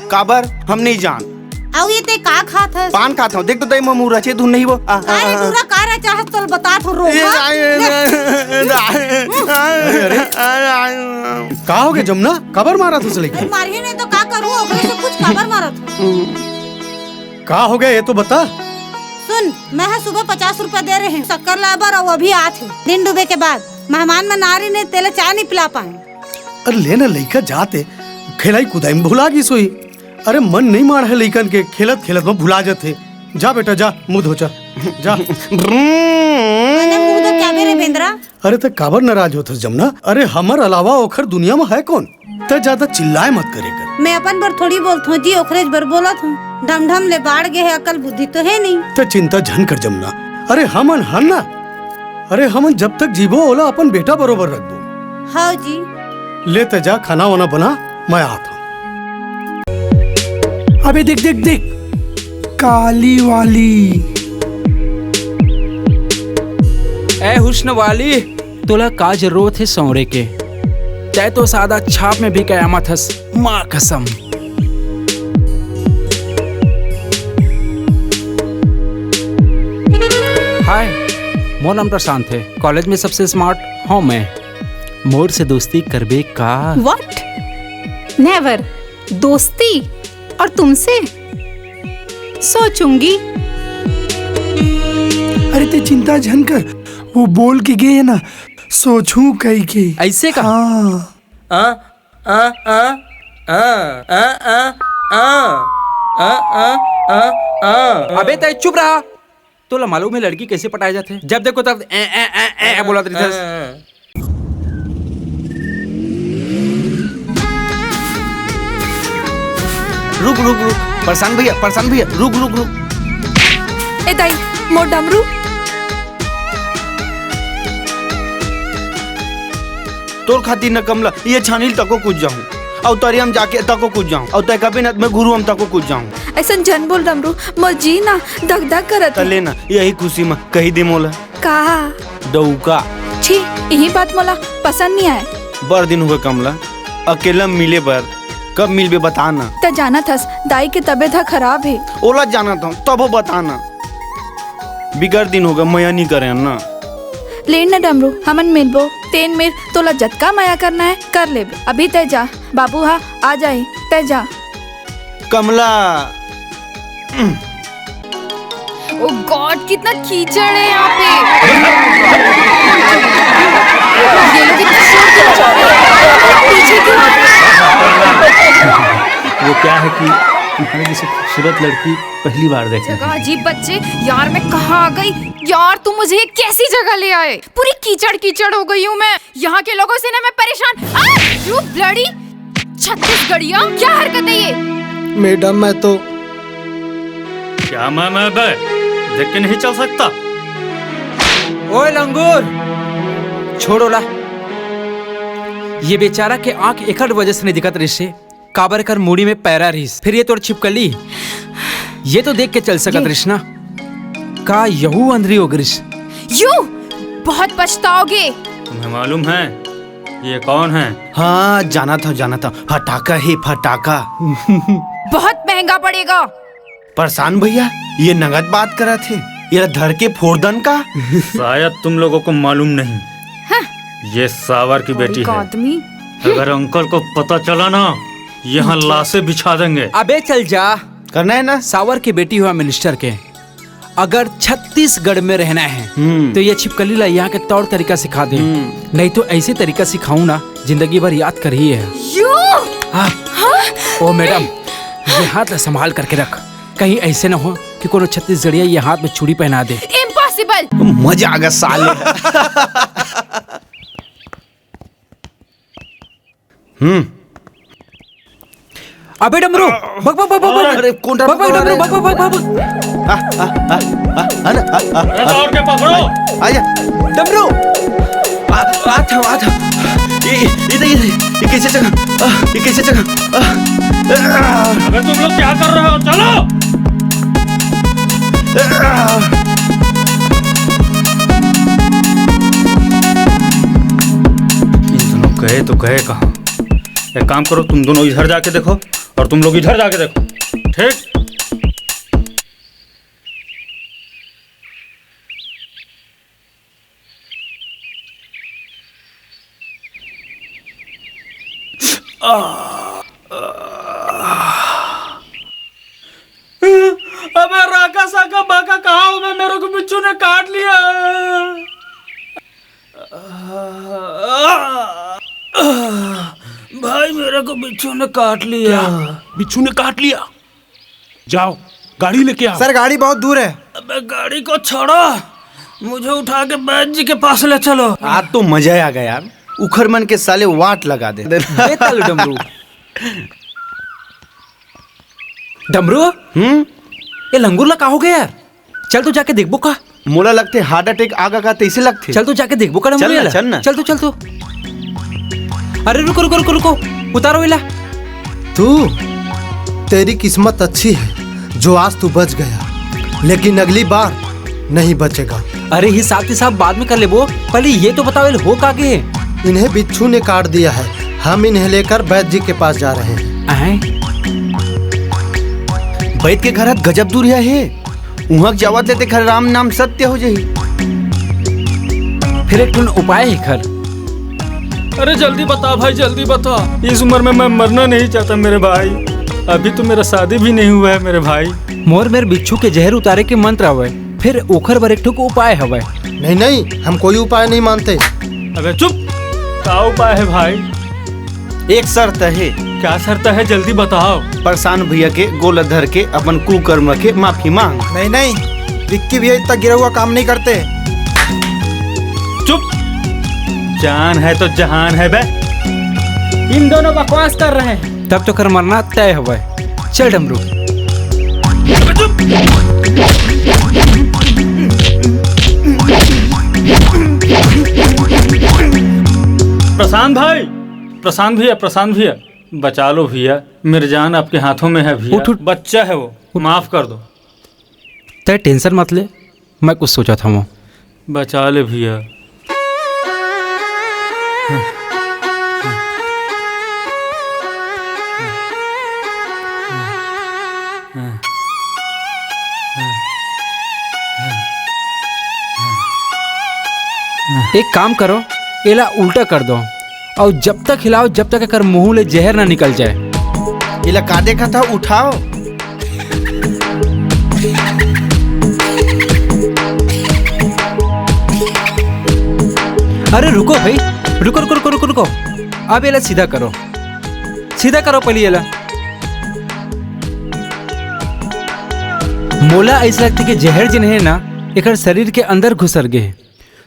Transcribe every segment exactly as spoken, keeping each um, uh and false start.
काबर? हम नहीं जान। अउ ये ते का खात हस? पान खात हूँ। देख तो दई, मुँह रचे धुन नहीं वो। आ, आ, अरे आ, आ। टूरा, का रचा हस? चल बता तो रो, ए, हाँ? आ, ए, ले। आ, आ, आ, अरे, अरे। आ, आ, आ। का हो गया जमुना? काबर मारत हस लइका? अरे मारही नहीं तो का करूँ? ओकरे से कुछ काबर मारत हस? का हो गया ये तो बता। सुन, मैं ह सुबह पचास रुपया दे रहे हूँ शक्कर लाए बर, अउ अभी आत हे। दिन डूबे के बाद मेहमान मन आ रहे ने, तेला चाय नहीं पिला पाए। अरे ले ना लइका, जाते खेलाई कुदाई में भुला गिस होही। अरे मन नहीं माढ़े लइकन के, खेलत खेलत में भुला जाथे। जा बेटा जा, मुंह धो जा। जा। मने मुंह धो क्या बे रे बेंदरा? अरे त काबर नाराज होथस जमुना? अरे हमर अलावा ओखर दुनिया में है कौन? त ज्यादा चिल्लाए मत करे कर। मैं अपन बर थोड़ी बोलत हूँ जी, ओखरेच बर बोलत हूँ। ढमढम ले बाढ़ गे हे, अकल बुद्धि तो हे नहीं। त चिंता झन कर जमुना। अरे हमन हन ना, अरे हमन जब तक जीबो ओला अपन बेटा बरोबर रखबो। हाँ जी। ले त जा खाना वाना बना, मैं आत हूँ। अबे देख देख देख, काली वाली। ए हुस्न वाली, तोला का जरूरत हे सौंरे के? तै तो सादा छाप में भी कयामत हस, माँ कसम। हाय, मोर नाम प्रशांत हे। कॉलेज में सबसे स्मार्ट हूँ मैं। मोर से दोस्ती करबे का? What? Never। दोस्ती? और तुमसे? सोचूंगी। अरे ते चिंता झन कर, वो बोल के गे हे ना, सोचूं कही के। ऐसे का? हाँ। आ, आ, आ, आ, आ, आ, आ, आ, आ, आ, आ। अबे तै चुप रहा। तोला मालूम हे लड़की कैसे पटाए जाथे? जब देखो तब ए, ए, ए, ए, ए बोलत रहिथस। रुक, रुक, रुक। प्रशांत भैया, प्रशांत भैया, रुक, रुक, रुक। ए दाई, मोर डमरू। तोर खातिर न कमला, ये छानी ल तको कुछ जाऊं, अउ तरिया म जाके तको कुछ जाऊं, अउ तै कबे न मैं घुरुवा म तको कुछ जाऊं। अइसन झन बोल डमरू, मोर जी ना धक धक करत हे। त ले ना, यही खुशी म कही दे मोला। का? डउका। छी, यही बात मोला पसंद नहीं आए। बड़ दिन हो गए कमला, अकेला मिले बर। कब मिलबे बता ना। त जानत हस, दाई के तबीयत ह खराब हे। ओला जानत हूँ, तभो बता ना। बिगर दिन हो गए, मया नहीं करे ना। ले न डमरू, हमन मिलबो। तेन मेर तोला जतका मया करना है, कर लेबे। अभी तय जा, बाबू हा आ जाए, तय जा। कमला। Oh God, कितना कीचड़ है यहाँ पे। ये लोग इतना शोर क्यों मचा रहे हैं? पीछे क्यों आ रहे हैं? वो क्या है कि तुम्हारे जैसे खूबसूरत लड़की पहली बार देखा जगह है। अजीब बच्चे। यार, मैं कहाँ आ गई? यार, तुम मुझे ये कैसी जगह ले आए? पूरी कीचड़ कीचड़ हो गई हूँ मैं। यहाँ के लोगों से ना मैं परेशान। आ! You bloody छत्तीसगढ़िया, क्या हरकत है ये? मैडम, मैं तो क्या मैं, मैं बे? देख के नहीं चल सकता। ओए लंगूर, छोड़ ओला। ये बेचारा के आंख एकर वजह से नहीं दिखत रहिस हे, काबर एकर मुड़ी में पैरा रहिस। फिर ये तोर छिपकली, ये तो देख के चल सकत ये रहिस ना। का यहू अंधरी हो गिस? You बहुत पछताओगे। तुम्हें मालूम है ये कौन है? हाँ, जानत हूँ, जानत हूँ। फटाका हे, फटाका। बहुत महंगा पड़ेगा। प्रशांत भैया, ये नगद बात करत हे। ये धर के फोड़ दन का? शायद तुम लोगों को मालूम नहीं, हाँ। ये सावर की बेटी है। आदमी। अगर अंकल को पता चला ना, यहाँ लाशें बिछा देंगे। अबे चल जा। करना है ना? सावर की बेटी हुआ मिनिस्टर के। अगर छत्तीसगढ़ में रहना है, हम्म। तो ये छिपकली ला यहाँ के तौर तरीका सिखा दे। हम्म। नहीं तो ऐसे तरीका सिखाऊं ना, जिंदगी भर याद करही है। You? हाँ। हाँ? ओ मैडम, ये हाथ ला संभाल करके रख, कहीं ऐसे ना हो कि कोनो छत्तीसगढ़िया ये हाथ में चूड़ी पहना दे। Impossible। मजा आ गया साले। हम्म। अबे डमरू, भग, भग, भग, भग, भग। अरे, कौन डमरू? भग, भग, डमरू, भग, भग, भग, भग। आ, आ, आ, आ, आ, ना, आ, आ, अरे, आ। दौड़ के पकड़ो। आजा। डमरू। आ, आ था, आ था। ये, ये, इधर, इधर, ये कैसे जगह? आ, ये कैसे जगह? आ, आ। अबे तुम लोग क्या कर रहे हो? चलो। आ। इन दोनों गए तो गए कहाँ? एक काम करो, तुम दोनों इधर जाके देखो, और तुम लोग इधर जाके देखो। ठीक। अबे राका साका बाका, कहाँ हो बे? मेरे को बिच्छू ने काट लिया। भाई, मेरे को बिच्छू ने काट लिया। क्या? बिच्छू ने काट लिया? जाओ, गाड़ी लेके आओ। सर, गाड़ी बहुत दूर है। अबे गाड़ी को छोड़ो, मुझे उठा के बैद जी के पास ले चलो। आज तो मजा ही आ गया यार, उखर मन के साले वाट लगा दे। बेताल डमरू। डमरू? हम्म? ये लंगूर ला का हो गया यार? चल तो जाके देखबो का। मोला लगथे heart attack आगा का, तैसे लगथे। चल तो जाके देखबो का डमरू चल ना, ला। चल ना। चल तो, चल तो। अरे रुको, रुको, रुको, रुको, उतारो इला। तू, तेरी किस्मत अच्छी है जो आज तू बच गया, लेकिन अगली बार नहीं बचेगा। अरे हिसाब किताब बाद में कर लेबो, पहले ये तो बताओ, ये हो का के? इन्हें बिच्छू ने काट दिया है, हम इन्हें लेकर बैद जी के पास जा रहे हैं। आए? बैद के घर ह गजब दूर हे। उहाँ जावत ले तेखर राम नाम सत्य हो जाही। फिर एक ठन उपाय हे एखर। अरे जल्दी बता भाई, जल्दी बता। इस उम्र में मैं मरना नहीं चाहता मेरे भाई। अभी तो मेरा शादी भी नहीं हुआ है मेरे भाई। मोर मेर बिच्छू के जहर उतारे के मंत्र हवय, फिर ओखर बर एक ठो उपाय हवय। नहीं, नहीं, हम कोई उपाय नहीं मानते। अबे चुप, का उपाय है भाई? एक शर्त है। क्या शर्त है, जल्दी बताओ। प्रशांत भैया के गोला धर के अपन कुकर्म के माफी मांग। नहीं, नहीं, विक्की भैया इतना गिरा हुआ काम नहीं करते। चुप, जान है तो जहान है बे। इन दोनों बकवास कर रहे हैं। तब तो कर मरना तय हवय। चल डमरू। प्रशांत भाई, प्रशांत भैया, प्रशांत भैया, बचा लो भैया, मेरी जान आपके हाथों में है भैया। उठ, उठ। बच्चा है वो, माफ कर दो। तय tension मत ले, मैं कुछ सोचत हवं। बचा ले भैया। एक काम करो, एला उल्टा कर दो, अउ जब तक हिलाओ, जब तक एकर मुंह ले जहर ना निकल जाए। एला का देखत हव? उठाओ। अरे रुको भाई, रुको, रुको, रुको, रुको, रुको। अब एला सीधा करो, सीधा करो पहले एला। मोला ऐसा लगथे कि जहर जेन हे ना, एकर शरीर के अंदर घुसर गे हे।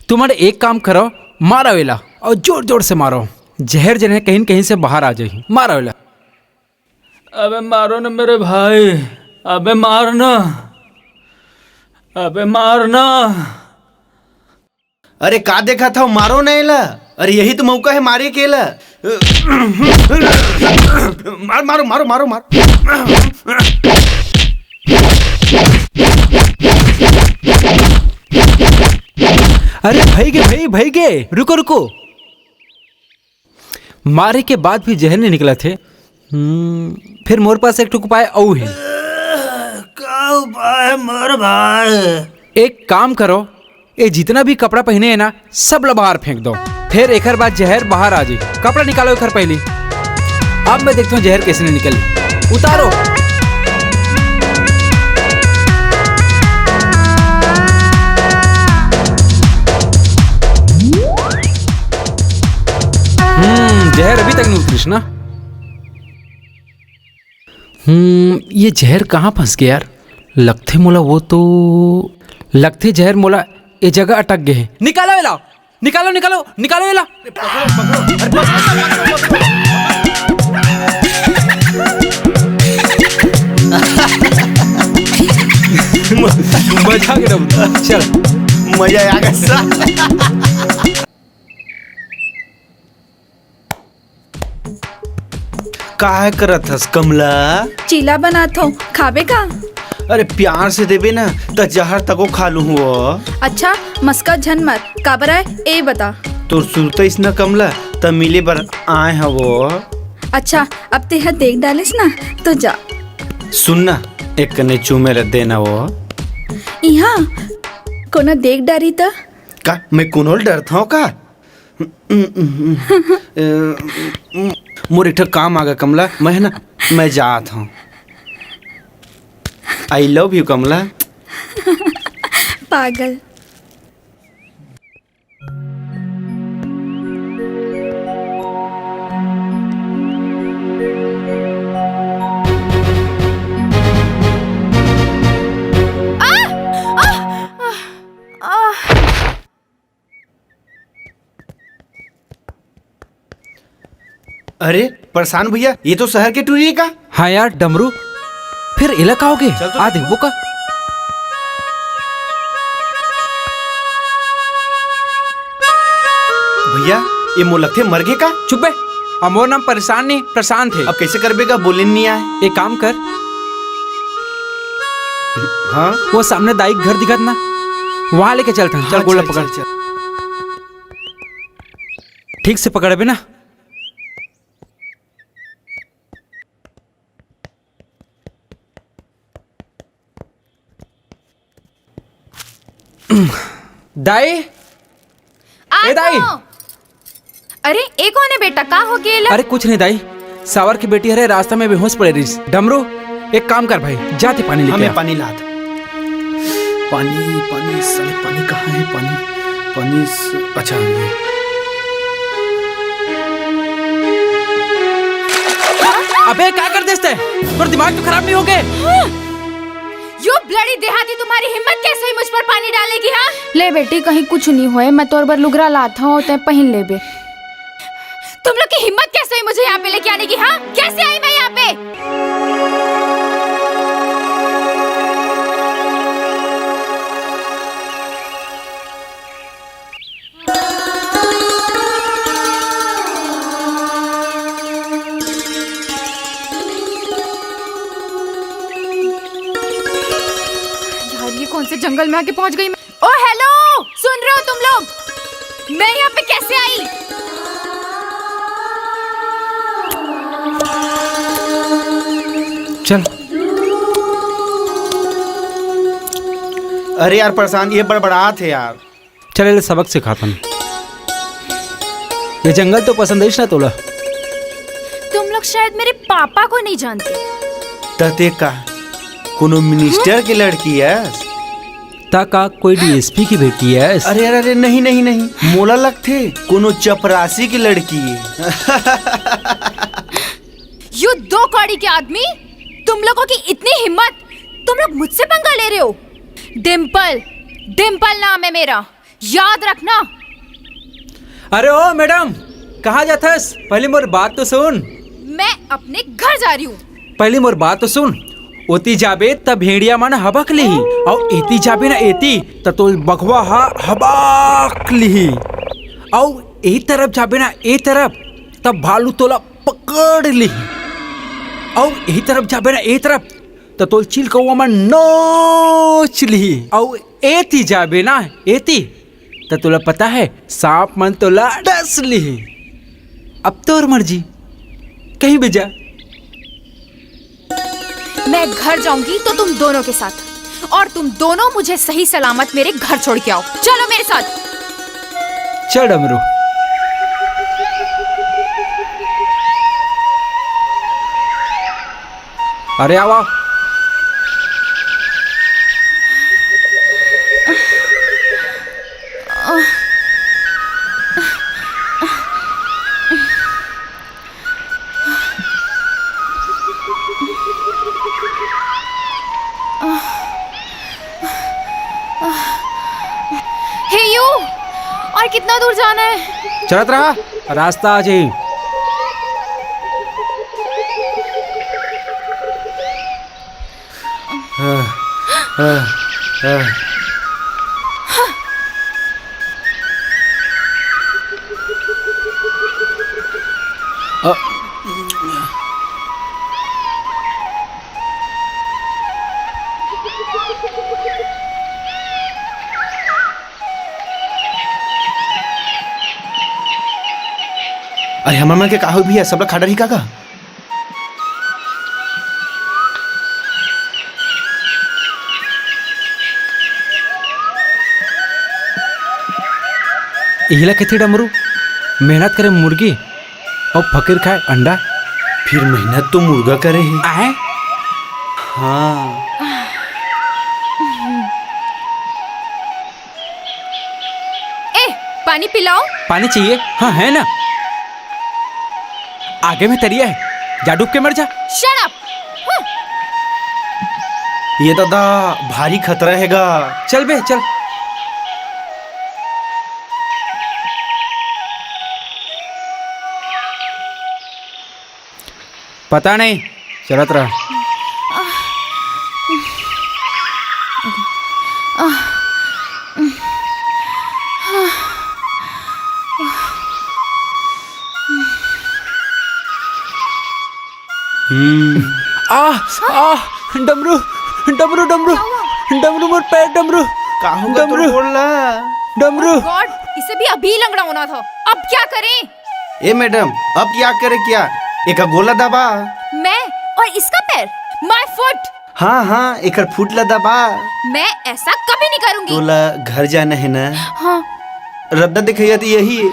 तुमन एक काम करो, मारो एला अउ जोर जोर से मारो। जहर जेन हे कहीं न कहीं से बाहर आ जाही। मारो एला। अबे मारो ना मेरे भाई, अबे मार ना, अबे मार ना। अरे का देखत हव, मारो ना एला। अरे यही तो मौका है मारे के एला। मार, मारो, मारो, मारो, मारो। अरे भई गे, भई, भई गे, रुको, रुको। मारे के बाद भी जहर नहीं निकलत हे। हम्म, फिर मोर पास एक ठो उपाय अउ हे। का उपाय मोर भाई? एक काम करो, ये जितना भी कपड़ा पहिने हे ना, सब ला बाहर फेंक दो। फिर एकर बाद जहर बाहर आ जाही। कपड़ा निकालो एकर पहली। अब मैं देखता हूँ जहर कैसे नहीं निकल। उतारो। हम्म, जहर अभी तक नहीं उतरिस ना। हम्म, ये जहर कहाँ फंस गया यार? लगथे मोला वो तो, लगथे जहर मोला ए जगह अटक गए हे। निकालो एला, निकालो, निकालो, निकालो एला। मजा आ गया। चल, मजा आ गया। काय करत हस कमला? चीला बनात हव, खाबे का? अरे प्यार से देबे ना, त जहर तको खा लूँ हो। अच्छा, मस्का झन मत, काबर आय, ए बता। तोर सुरता इस न कमला, त मिले बर आए हवो। अच्छा, अब तेहा देख डालेस ना, तो जा। सुन ना, एक कने चूमे ल देना वो। इहाँ कोनो देख डारी त? का मैं कोनो ल डरथंव का? मोर एक ठो काम आ गे कमला, मैं ह ना, मैं जात हंव। I love you Kamla. पागल। अरे प्रशांत भैया, ये तो शहर के टूरी का। हाँ यार डमरू, फिर एला का होगे? चल तो आ देखबो। देखबो का। भैया, ये मोर लगथे मर गे का? चुप बे, अब मोर नाम परेशान नहीं, प्रशांत है। अब कैसे करबे का? बोले नहीं आए। एक काम कर, हाँ? वो सामने दाई के घर दिखत ना, वहाँ लेके चलथन। चल, हाँ, गोला चल, पकड़। चल, चल। ठीक से पकड़बे ना। दाई, आ ए दाई। तो। अरे, ए कौन है बेटा? का हो गेला? अरे कुछ नहीं दाई, सावर की बेटी हरे रास्ता में बेहोश पड़े रहिस। डमरू, एक काम कर भाई, जाते पानी लेके हमें आ। पानी लात। पानी, पानी, साले पानी कहाँ है? पानी, पानी स-, अच्छा ये। अबे का कर देस तैं? तोर दिमाग तो खराब नहीं हो गए? यो bloody देहाती, तुम्हारी हिम्मत कैसे हुई मुझ पर पानी डालने की, हाँ? ले बेटी, कहीं कुछ नहीं होए, मैं तोर बर लुगरा लात हूँ, तैं पहिन लेबे। तुम लोग की हिम्मत कैसे हुई मुझे यहाँ पे लेके आने की, हाँ? कैसे आई मैं यहाँ पे? यार, ये कौन से जंगल में आके पहुंच गई मैं? ओ हेलो, सुन रहे हो तुम लोग? मैं यहाँ पे कैसे आई? चल। अरे यार प्रशांत, ये बड़बड़ात है यार। चल, एला सबक सिखाथन। ये जंगल तो पसंद आइस ना तोला? तुम लोग शायद मेरे पापा को नहीं जानते। त तैं का कोनो minister की लड़की है? त का कोई DSP की बेटी है? अरे, अरे, अरे, नहीं, नहीं, नहीं, मोला लगथे कोनो चपरासी की लड़की है। You दो कौड़ी के आदमी, तुम लोगों की इतनी हिम्मत, तुम लोग मुझसे पंगा ले रहे हो? डिम्पल, डिम्पल नाम है मेरा, याद रखना। अरे ओ मैडम, कहाँ जाथस? पहली मोर बात तो सुन। मैं अपने घर जा रही हूँ। पहली मोर बात तो सुन। ओती जाबे त भेड़िया मन हबक लिही, अउ एती जाबे ना एती त तोर बघवा ह हबक लिही, अउ ए तरफ जाबे ना ए तरफ त भालू तोला पकड़ लिही, अउ ए तरफ जाबे ना ए तरफ त तोल चिलकौवा मन नोच लिही, अउ एती जाबे ना एती त तोला पता है सांप मन तोला डस लिही। अब तोर मर्जी, कहीं भी जा। मैं घर जाऊंगी तो तुम दोनों के साथ, और तुम दोनों मुझे सही सलामत मेरे घर छोड़ के आओ। चलो मेरे साथ। चल डमरू। अरे आवा। हे यू, और कितना दूर जाना है? चलत रहा, रास्ता आ जाही। हाँ, हाँ, हाँ। अ, अरे हमर मन के का होही भैया, सब ला खा डरही का का? इही ला कथे डमरू, मेहनत करे मुर्गी अउ फकीर खाए अंडा। फिर मेहनत तो मुर्गा करे हे। आए? हाँ। ए, पानी पिलाओ। पानी चाहिए? हाँ, है ना। आगे में तरिया है, जा डूब के मर जा। Shut up! हम्म। ये दादा, भारी खतरा हेगा। चल बे, चल। पता नहीं, चलत रह। हम्म। आ, आ, डमरू, डमरू, डमरू, डमरू, मोर पैर, डमरू। का होगा तोर डमरू। गोड़ ला? डमरू। God, इसे भी अभी लंगड़ा होना था। अब क्या करें? ए मैडम, अब क्या करे क्या? एका गोड़ ला दबा। मैं? और इसका पैर? My foot! हाँ, हाँ, एकर foot ला दबा। मैं ऐसा कभी नहीं करूंगी। तोला घर जाना है ना? हाँ। रद्दा दिखाइया तो यही है।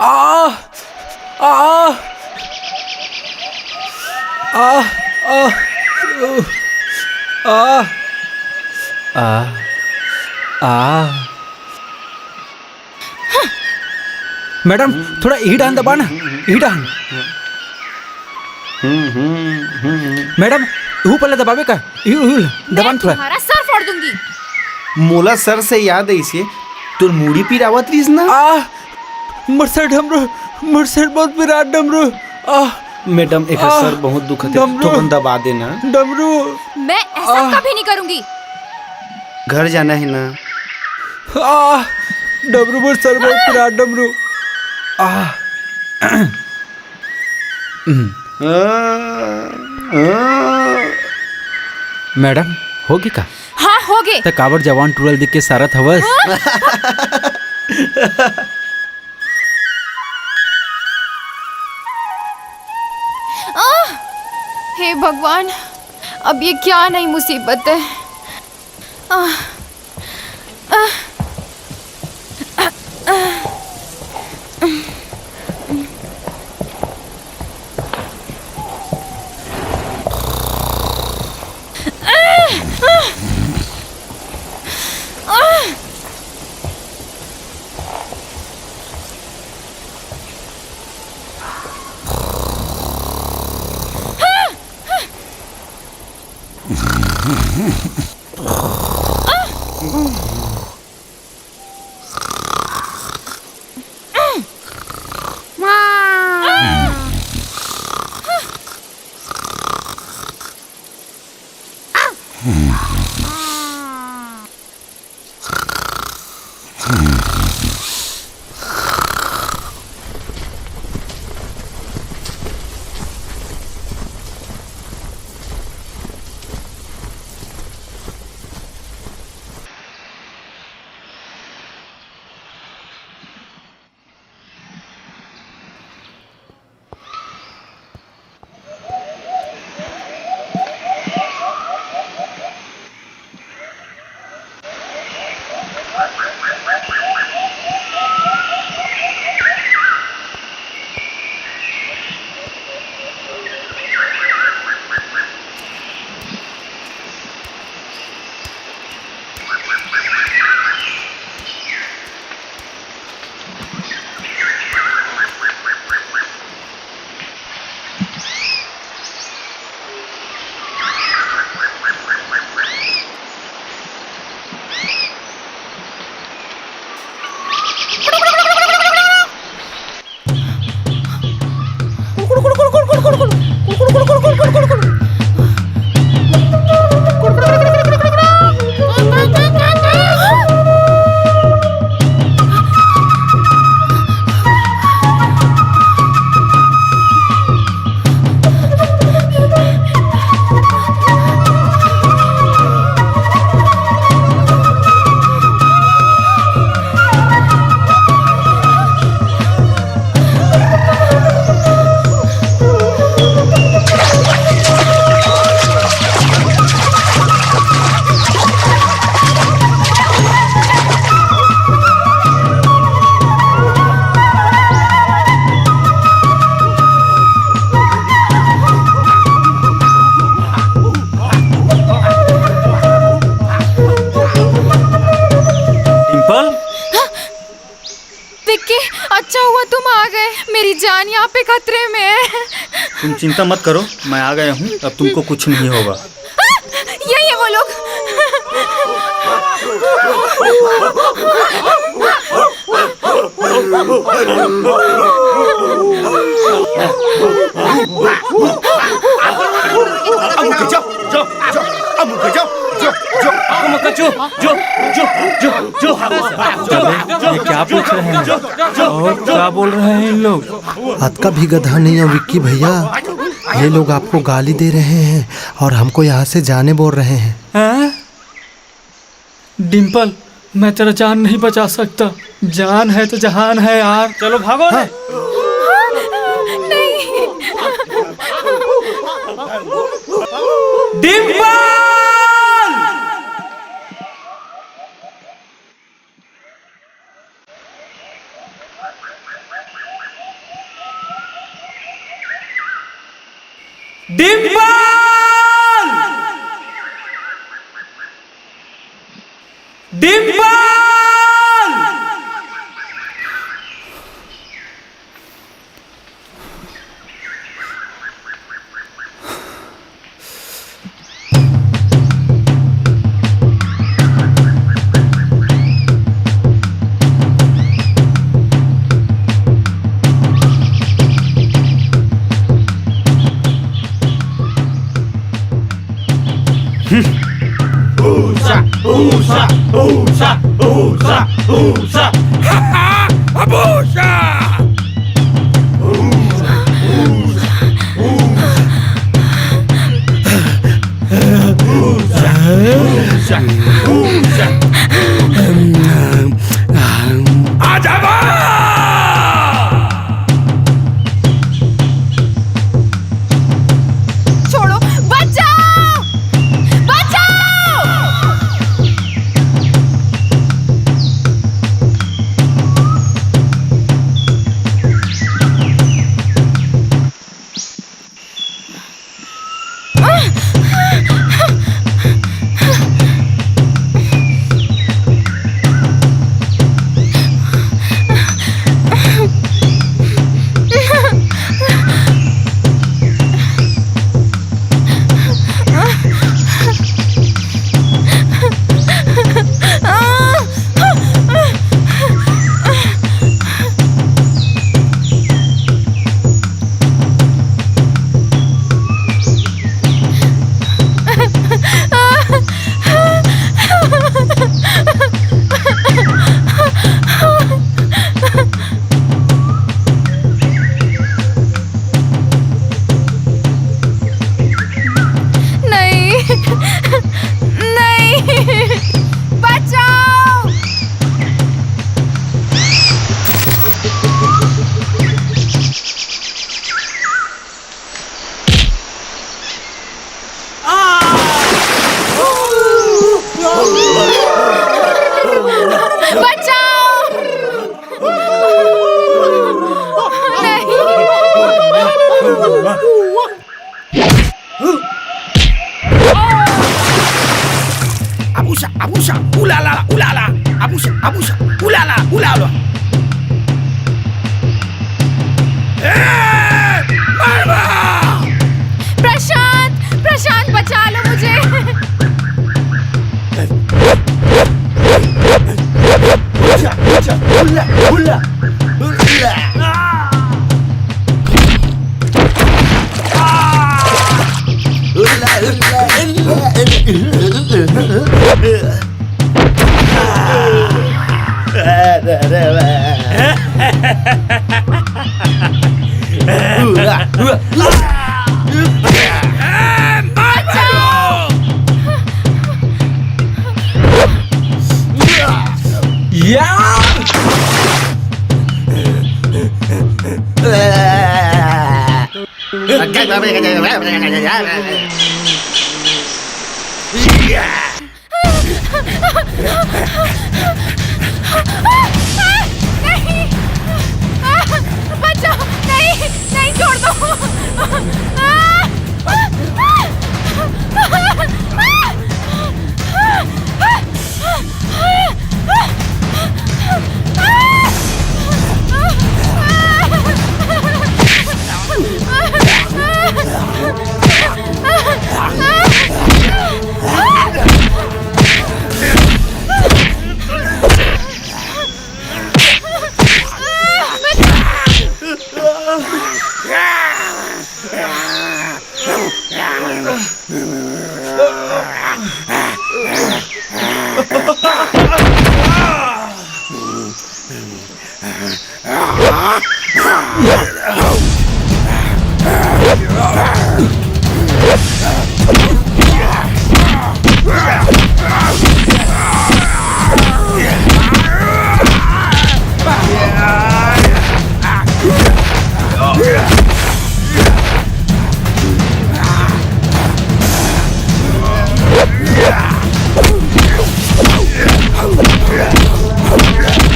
आ, आ, आ, आ, आ, आ, आ। मैडम, थोड़ा इही डहन दबा ना, इही डहन। मैडम, इहू पल्ला दबावे का? इहू, इहू ला, दबा ना थोड़ा। तुम्हारा सर फोड़ दूंगी। मोला सर से याद आइसे, तोर मुड़ी पिरावत रहिस ना? आ, मोर सर डमरू, मोर सर बहुत पिरात डमरू। आ, मैडम, एकर आ, सर बहुत दुखत हे, डमरू। थोकन दबा देना। डमरू। मैं ऐसा आ। कभी नहीं करूंगी। घर जाना है ना? आ, डमरू, मोर सर बहुत पिरात डमरू। आ। मैडम, होगे का? हाँ, होगे। त काबर जवान टूरा ल देख के सरत हवस? हाँ? आह! हे भगवान, अब ये क्या नई मुसीबत है? आह! आह! मेरी जान यहाँ पे खतरे में है। तुम चिंता मत करो, मैं आ गया हूँ, अब तुमको कुछ नहीं होगा। यही है वो लोग। अबू के जाओ, जाओ, जाओ, अबू के जाओ, जाओ, जाओ। अबू के जो, जो, जो, जो, जो। ये क्या पूछ रहे हैं और क्या बोल रहे हैं इन लोग? अतका भी गधा नहीं है विक्की भैया, ये लोग आपको गाली दे रहे हैं और हमको यहाँ से जाने बोल रहे हैं। हाँ? डिम्पल, मैं तेरा जान नहीं बचा सकता। जान है तो जहान है यार। चलो भागो रे। नहीं। डिम्पल! डिम्पल! डिम्पल! छोड़ो, बचाओ, बचाओ। नहीं, नहीं, बचाओ। बचाओ। नहीं। अबूशा, अबूशा, उलाला, उलाला, अबूशा, अबूशा, उलाला, उलाला। ए, मरवा! प्रशांत, प्रशांत, बचा लो मुझे। नहीं, बचाओ, नहीं, नहीं, छोड़ दो।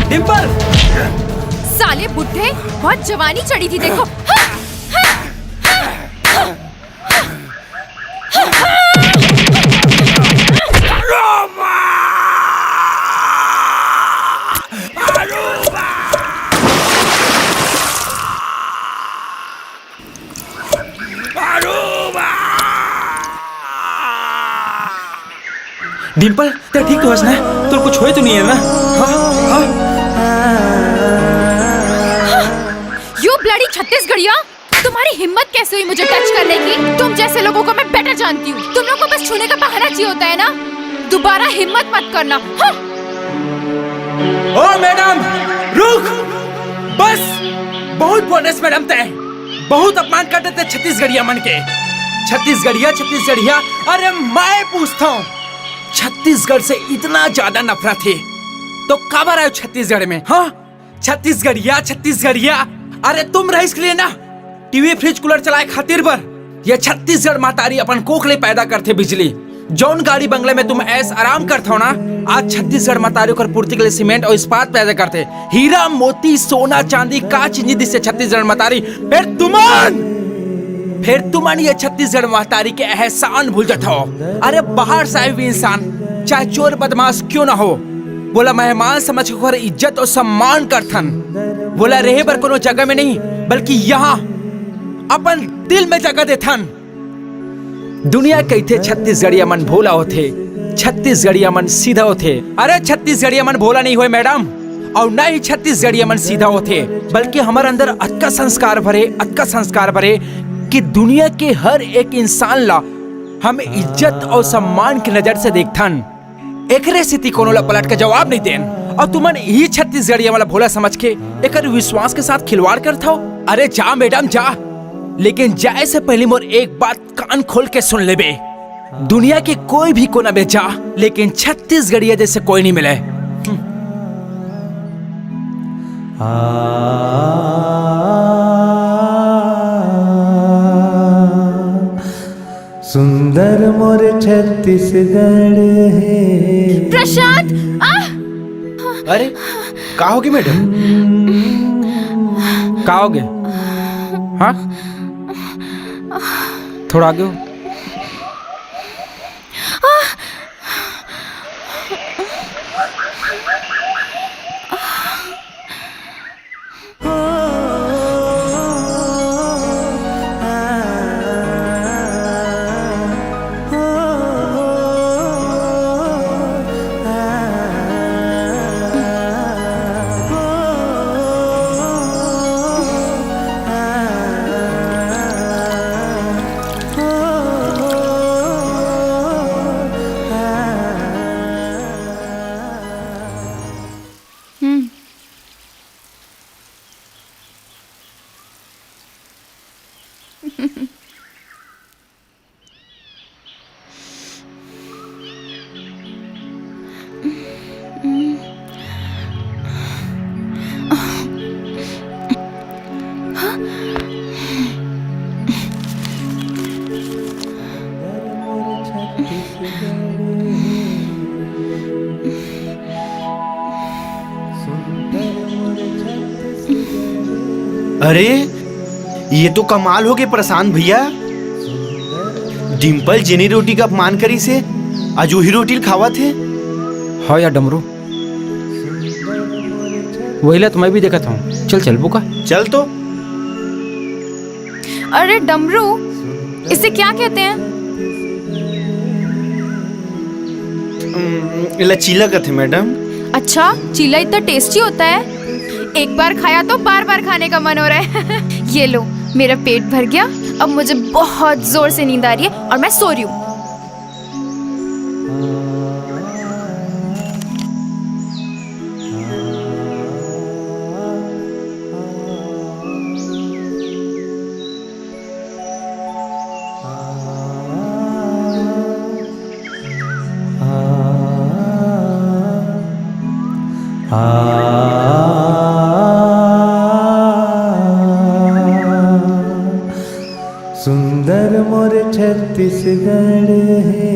डिंपल! साले बुढ़े, बहुत जवानी चढ़ी थी, देखो। डिंपल, तें ठीक तो हस ना? तोर कुछ होय तो नहीं है ना? हाँ? हाँ? You bloody छत्तीसगढ़िया, तुम्हारी हिम्मत कैसे हुई मुझे टच करने की? तुम जैसे लोगों को मैं बेटर जानती हूँ। तुम लोग को बस छूने का बहाना चाहिए होता है ना। दोबारा हिम्मत मत करना। हाँ? ओ मैडम, रुक! बस, बहुत बोलेस मैडम तें। बहुत अपमान कर देते छत्तीसगढ़िया मन के। छत्तीसगढ़िया, छत्तीसगढ़िया, अरे मैं पूछता हूँ, छत्तीसगढ़ से इतना ज्यादा नफरत है तो काबर आयो छत्तीसगढ़ में, हाँ? छत्तीसगढ़िया, छत्तीसगढ़िया, अरे तुम रहिस के लिए ना, टीवी, फ्रिज, कूलर चलाए खातिर बर ये छत्तीसगढ़ महतारी अपन कोख ले पैदा करथे बिजली। जौन गाड़ी बंगले में तुम ऐश आराम करथव ना, आज छत्तीसगढ़ महतारी ओकर पूर्ति के लिए सीमेंट और इस्पात पैदा करथे। हीरा, मोती, सोना, चांदी का चीज नहीं दिसे छत्तीसगढ़ महतारी। फिर तुमन, फिर तुमन ये छत्तीसगढ़ महतारी के एहसान भूल जाथव। अरे बाहर से आए हुए इंसान, चाहे चोर बदमाश क्यों ना हो, वोला मेहमान समझ के ओकर इज्जत और सम्मान करथन। वोला रहे बर कोनो जगह में नहीं, बल्कि यहाँ अपन दिल में जगह देथन। दुनिया कहिथे छत्तीसगढ़िया मन भोला होथे, छत्तीसगढ़िया मन सीधा होथे। अरे छत्तीसगढ़िया मन भोला नहीं होय मैडम, और ना ही छत्तीसगढ़िया मन सीधा होथे, बल्कि हमर अंदर अतका संस्कार भरे, अतका संस्कार भरे कि दुनिया के हर एक इंसान ला हम इज्जत और सम्मान की नजर से देखथन। एकरे सेती कोनो ला पलट के जवाब नहीं देन। और तुमन ही छत्तीसगढ़िया वाला भोला समझ के एकर विश्वास के साथ खिलवाड़ करथव। अरे जा मैडम जा, लेकिन जाए से पहले मोर एक बात कान खोल के सुन लेबे। दुनिया के कोई भी कोना में जा, लेकिन छत्तीसगढ़िया जैसे कोई नहीं मिले। हम्म। सुंदर मोर छत्तीसगढ़ हे। प्रशांत, आह! अरे, का होगे मैडम? का होगे? हाँ? थोड़ा आगे हो। अरे, ये तो कमाल होगे प्रशांत भैया। डिंपल जेनी रोटी का अपमान करिस हे, आज उही रोटी ल खावत हे। हाँ यार डमरू, वही ला तो मैं भी देखत हूँ। चल, चलबो का? चल तो। अरे डमरू, इसे क्या कहते हैं? हम्म, एला चीला कथे मैडम। अच्छा, चीला इतना टेस्टी होता है? एक बार खाया तो बार बार खाने का मन हो रहा है। ये लो, मेरा पेट भर गया, अब मुझे बहुत जोर से नींद आ रही है और मैं सो रही हूँ। सुंदर मोर छत्तीसगढ़ हे।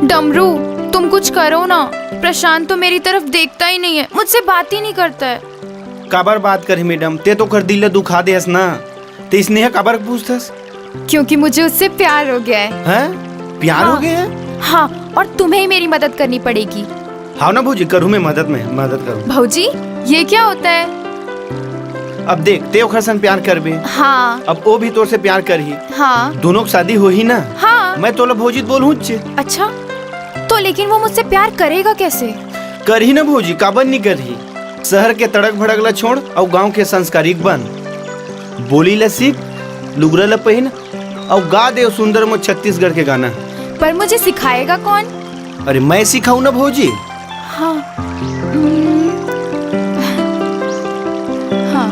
डमरू, तुम कुछ करो ना। प्रशांत तो मेरी तरफ देखता ही नहीं है, मुझसे बात ही नहीं करता है। काबर बात करही मैडम, ते तो ओकर दिल ल दुखा देस ना, ते स्नेहा काबर पूछथस? क्योंकि मुझे उससे प्यार हो गया है। हैं? प्यार हो हाँ। गया है? हाँ, और तुम्हें ही मेरी मदद करनी पड़ेगी। हाँ ना भौजी, करूँ मैं मदद, मैं मदद करूँ। भौजी, ये क्या होता है? अब देख, ते ओखर संग प्यार करबे, हाँ। अब वो भी तोर से प्यार करही। हाँ। दोनों की शादी होही ना? हाँ। मैं तोला भौजी बोलहूँ चे। अच्छा, तो लेकिन वो मुझसे प्यार करेगा कैसे? करही ना भौजी, काबर नहीं करही? शहर के तड़क भड़क ला छोड़ अउ गांव के संस्कारिक बन। बोली ला सीख, लुगरा ला पहिन अउ गा दे सुंदर मो छत्तीसगढ़ के गाना। पर मुझे सिखाएगा कौन? अरे मैं सिखाऊं ना भौजी। हाँ। हम्म। हाँ।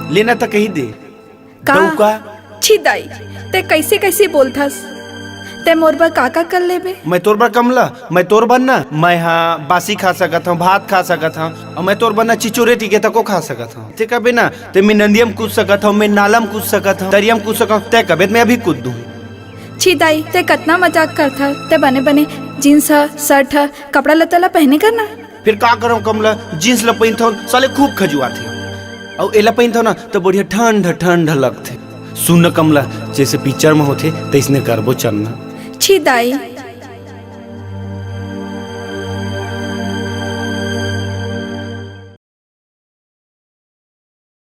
लेना त कही दे। का? दऊ का? छी दाई, ते कैसे कैसे बोलथस? ते मोर बर का का कर लेबे? मैं तोर बर कमला, मैं तोर बर ना, मैं हा बासी खा सकत हूँ, भात खा सकत हूँ, और मैं तोर बर ना चिचोरे टीके तको खा सकत हूँ। ते कबे ना, ते मैं नंदिया म कूद सकत हूँ, मैं नाला म कूद सकत हूँ, तरिया म कूद सकत हूँ, ते कबे त मैं अभी कूद दूँ। छी दाई, ते कतना मजाक करथस, ते बने बने जींस ह, शर्ट ह, कपड़ा लत्ता ला पहने कर ना। फिर का करव कमला, जींस ला पहिनथव, साले खूब खजुआथे। अउ एला पहिनथव ना, त बढ़िया ठंड ठंड लगथे। सुन न कमला, जैसे पिक्चर म होथे, तैसने करबो चल ना। छी दाई,